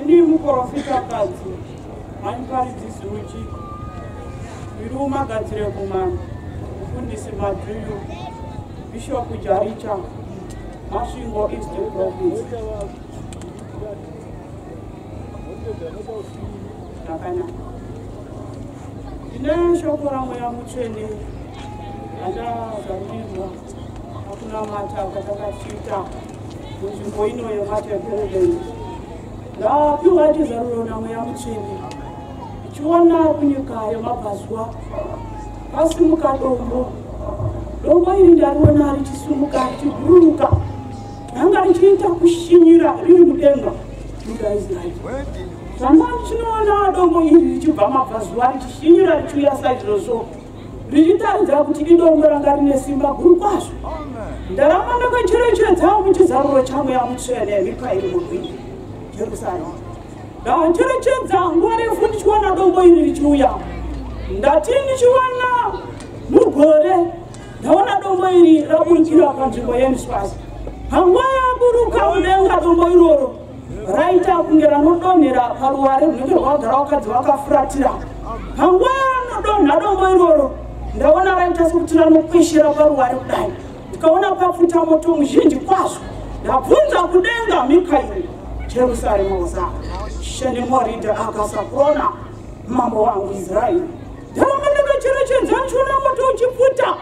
Ndini muprofitakadzi Maniparidzi Zuchi, ndiri umagadzire kumana Mufundisi Madhuyu, Bishop Jaricha, Masvingo East Province. Zvakanaka. Ndine shoko raMweya Mutsvene randazarurirwa pakunamata kwatakachiita munzvimbo ino yeMatabeleland. Ndapiwa chizaruro naMweya Mutsvene ndichiona kunyika yemabvazuva pasimuka dombo. Dombo iri ndariona richisimuka richibhururuka, ranga richiita kushinyira riri mudenga nyika yeIsraeri. Zvanga ndichinoona dombo iri richibva mabvazuva richishinyira richiuya saizvozvo, richitaridza kuti idombo ranga rine simba guru kwazvo. Ndaramba ndakacherechedza muchizaruro chaMweya Mutsvene Mikaeri murwiri Jerusarema. Ndacherechedza nguva refu ndichiona dombo iri richiuya. Ndati ndichiona mugore, ndaona dombo iri raburukira panzvimbo yeMiswasi. Panguva yaburuka mudenga dombo iroro raita kunge ranodonhera paruware runenge rwakagara vakadzi vakafuratira. Panguva yanodonha dombo iroro ndaona raita sekuti ranokweshera paruware kudai, ndikaona papfuta moto muzhinji kwazvo. Ndabvunza kudenga Mikaeri Jerusarema Hosana Shenemorida akasaprona mambo wangu Israeri. Ndaramba ndakacherechedza ndichiona moto uchipfuta.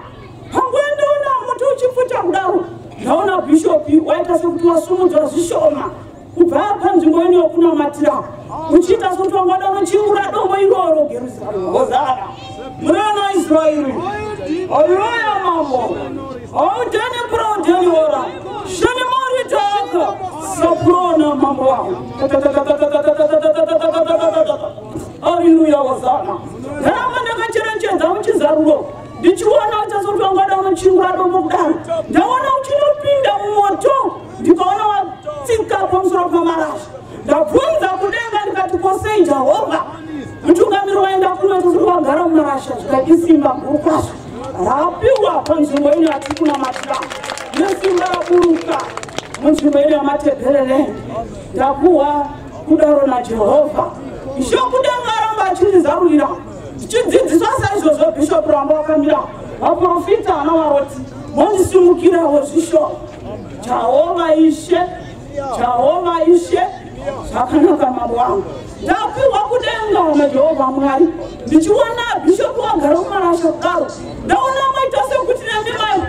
Panguva yandaona moto uchipfuta kudaro, ndaona bhishopi waita sekuti wasumudzwa zvishoma kubva panzvimbo ino yokunamatira, uchiita sekuti wangada unochiura dombo iroro. Jerusarema Hosana Murena Israeri Haleluya mambo Audeni praudeni ora Shenemorida aka saprona mambo wangu. Haleluya Hosana. Ndaramba ndakacherechedza muchizaruro ndichiona uchasoti wangada unochingura dombo kudaro. Ndaona uchinopinda mumoto, ndikaona watsika pamusoro pamarasha. Ndabvunza kudenga ndikati, kosei Jehovha mutungamiri waenda kuno kuti wagara mumarasha? Zvikati simba guru kwazvo rapiwa panzvimbo ino yatiri kunamatira, nesimba raburuka munzvimbo ino yaMatabeleland. Ndapuhwa kudaro naJehovha. Ishe kudenga aramba achindizarurira ndichidzidziswa saizvozvo. Bishop ramba wakamira, vaprofita ana varoti mondisimukirawo zvisho. Jehovha Ishe, Jehovha Ishe, zvakanaka mambo wangu. Ndapiwa kudenga naJehovha Mwari ndichiona bhishopu wagara mumarasha kudaro. Ndaona maita sekuti nemi mai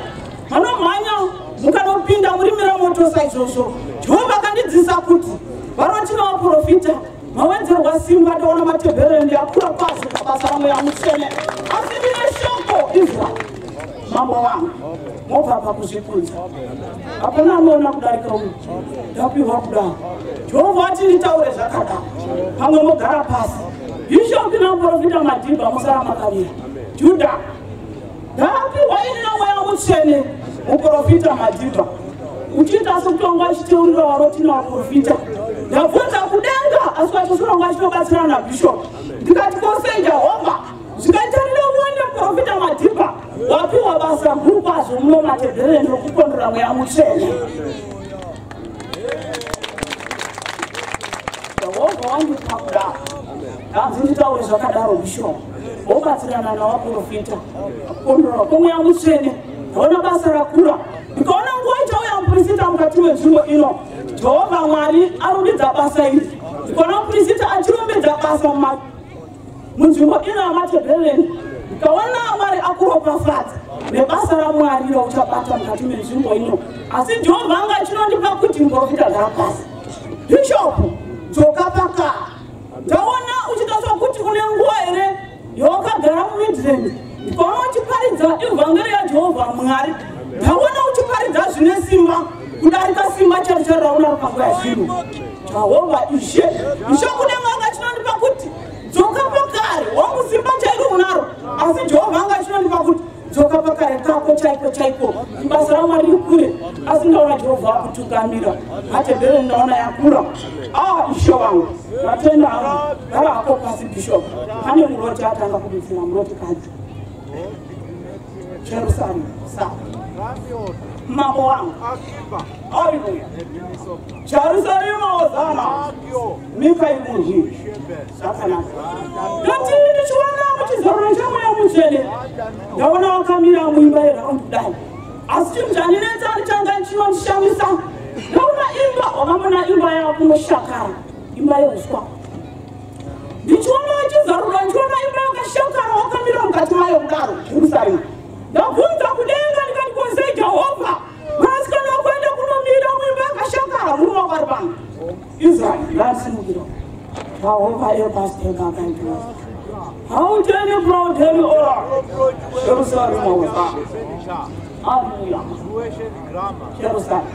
vanomhanya mukanopinda murimi remoto saizvozvo. Jehovha akandidzidzisa kuti varoti navaprofita mawedzerwa simba. Ndaona Matebherendi akura kwazvo pabasa raMweya Mutsvene. Asi ndine shoko, Israeri mambo wangu, mobva pakuzvikudza, hapana anoona kudarika uyu. Ndapiwa kudaro, Jehovha ati nditaure zvakadaro. Pamwe mogara pasi, bhishopi namuprofita Madhibha, musara makamira Judha. Ndapiwa ini naMweya Mutsvene, muprofita Madhibha uchiita sekutonga achiteurira varoti navaprofita. Ndabvunza kudenga, asi vachisironga achitobatsirana nabhishopi. Ndikati, kosei Jehovha? Zvikatarira uone muprofita Madhibha wapiwa basa guru kwazvo muno Matebhereni rokukondora Mweya Mutsvene. Jehovha wandipa kudaro, ndanzi nditaure zvakadaro. Bishop wobatsirana navaprofita kukondora kwomweya Mutsvene. Ndaona basa rakura, ndikaona nguva ichauya mupurisita mukati menzvimbo ino. Jehovha Mwari arumbidza basa iri. Ndikaona mupurisita achirumbidza basa munzvimbo ino yaMatebheleni. Ndikaona Mwari akuropafadza nebasa raMwari rauchabata mukati menzvimbo ino. Asi Jehovha anga achinondipa kuti muprofita gara pasi, bhishopu dzoka pakaa. Ndaona uchiita sokuti une nguva here yawakagara muMidland. Ndikaona uchiparidza ivhangeri yaJehovha Mwari. Ndaona uchiparidza zvine simba kudarika simba chero chero raunaro panguva yazvino. Jehovha Ishe, Ishe kudenga anga achinondipa kuti dzoka pakare. Wangu simba chairo unaro, asi Jehovha anga achinondipa kuti dzoka pakare kako chaiko chaiko. Basa raMwari riri kure, asi ndaona Jehovha akutungamira. Matebhere ndaona yakura. Ah, Ishe wangu, ndatenda hangu. Gara hako pasi, bishop. Pane muroti atanga kududzira, muroti kadzi. Jerusarema mambo wangu. Haleluya. Jerusarema hosana. Mikaeli zvakanaka. Ndati ndichiona muchizaruro chemweya mutsvene, ndaona wakamira muimba yeraundi kudai, asi chinhu chandinetsa ndichanga chinondishamisa. Ndaona imba, wakamona imba yakunoshakara, imba yeuswa. Ndichiona chizaruro, ndichiona imba yakashakara, wakamira mukati mayo kudaro, Jerusarema. Ndabvunza kudenga ndikati kozei Jehovha, vanasikana vakuenda kunomira muimba yakashakara, murume wakari pano Israeri ngasimukira. Jehovha ebastebakaitwa hauteni proudeni ora Jerusarema hosana. Haleluya. Jerusarema.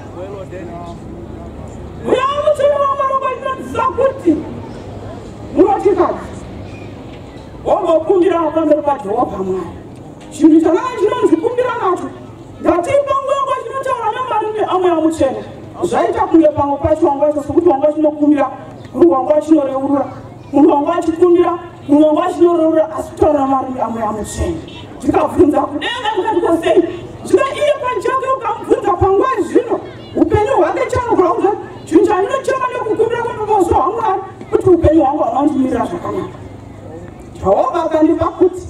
Mweya mutsvene waMwari wakandinzisa kuti munotikadzi wambokumbira pamberi paJehovha Mwari chinhu chakanga chinonzi kumbira nacho. Ndati panguva yangu chinotaura nemarimi amweya mutsvene, zvaita kunge pamwe pacho wanga wacho sokuti wanga chinokumbira, munhu wanga achinoreurura, munhu wanga achikumbira, munhu wanga achinoreurura, asi kutaura marimi amweya mutsvene. Ndikabvunza kudenga ndikati kosei, zvino iye pachake ukamubvunza panguva zvino upenyu hwake chanogura kuti chinhu chandinochema nekukumbira kwepabauso hwaMwari kuti upenyu hwangu haunandimirira zvakanaka. Jehovha akandipa kuti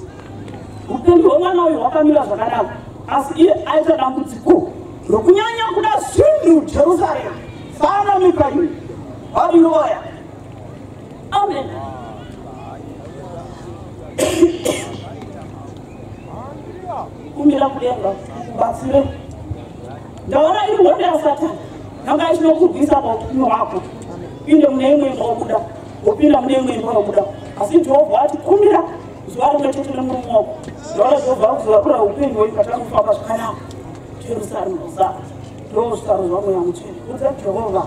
upenyu hwemwana uyu hwakamira zvakanaka, asi iye aita dambudziko rokunyanya kuda zvinhu. Jerusarema sana Mikaeri. Haleluya. Amen. Kumbira kudenga kubatsire. Ndaona iri hondo yaSatani yanga ichinokurwisa paupenyu hwako. Pinde mune imwe imba wobuda, wopinda mune imwe imba wobuda, asi Jehovha ati kumbira zuva rimwe chete nemurume wako. Ndaona Jehovha akuzovakura upenyu hwenyu patangofamba zvakanaka. Jerusarema hosana. Ndozvitaro zvamweya mutsvene. Udza Jehovha.